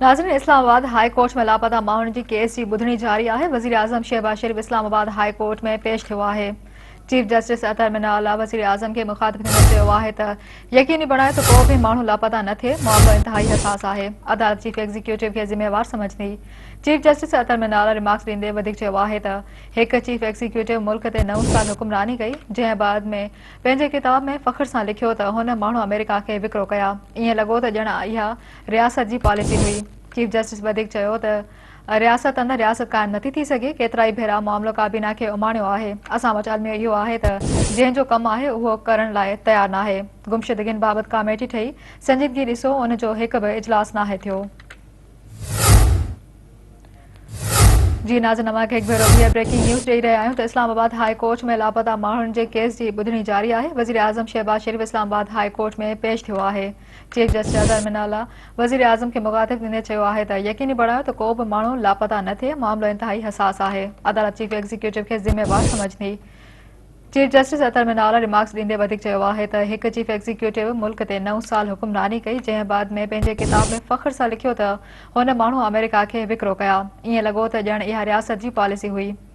ناظرين اسلام آباد هاء ڪورٽ ۾ لاپتا ماڻهن جي ڪيس جي ٻڌڻي جاري آهي، وزيراعظم شهباز شريف اسلام آباد هاء ڪورٽ ۾ پيش ٿيو آهي. چيف جسٽس اطهر من الله وزيراعظم کي مخاطب ٿيندي چيو آهي ته يقيني بڻايو ته ڪو به ماڻهو لاپتا نه ٿئي، معاملو انتهائي حساس آهي، عدالت چيف ايگزيڪيوٽو کي ذميوار سمجهندي. چيف جسٽس اطهر من الله ريمارڪس ڏيندي وڌيڪ چيو آهي ته هڪ چيف ايگزيڪيوٽو ملڪ تي نو سال حڪمراني ڪئي، جنهن بعد ۾ پنهنجي ڪتاب ۾ فخر سان لکيو ته هن ماڻهو آمريڪا کي وڪرو ڪيا، ائين لڳو ته ڄڻ اها رياست جي پاليسي هئي. چيف جسٽس وڌيڪ چيو ته رياست اندر رياست قائم نٿي ٿي سگهي، ڪيترائي ڀيرا معاملو ڪابينا کي اماڻيو آهي، اسان وٽ الميو اهو آهي ته جنهن جو ڪم آهي اهو ڪرڻ لاء تيار ناهي، گمشدگين بابت ڪاميٽي ٺهي، سنجيدگي ڏسو ان جو هڪ به اجلاس ناهي ٿيو. جي ناظرين اوهان کي هڪ ڀيرو ٻيهر بريڪنگ نيوز ڏئي رهيا آهيون ته اسلام آباد هاء ڪورٽ ۾ لاپتا ماڻهن جي ڪيس جي ٻڌڻي جاري آهي، وزيراعظم شهباز شريف اسلام آباد هاء ڪورٽ ۾ پيش ٿيو آهي. چيف جسٽس اظهر من الله وزيراعظم کي مخاطب ٿيندي چيو آهي ته يقيني بڻايو ته ڪو به ماڻهو لاپتا نه ٿئي، معاملو انتهائي حساس آهي، عدالت چيف ايگزيڪيوٽو کي ذميوار سمجهندي. چيف جسٽس اطهر من الله ريمارڪس ڏيندي وڌيڪ چيو آهي ته هڪ چيف ايگزيڪيوٽو ملڪ تي نو سال حڪمراني ڪئي، جنهن بعد ۾ پنهنجي ڪتاب ۾ فخر سان لکيو ته هن ماڻهو آمريڪا کي وڪرو ڪيا، ائين لڳو ته ڄڻ اها رياست جي پاليسي هئي.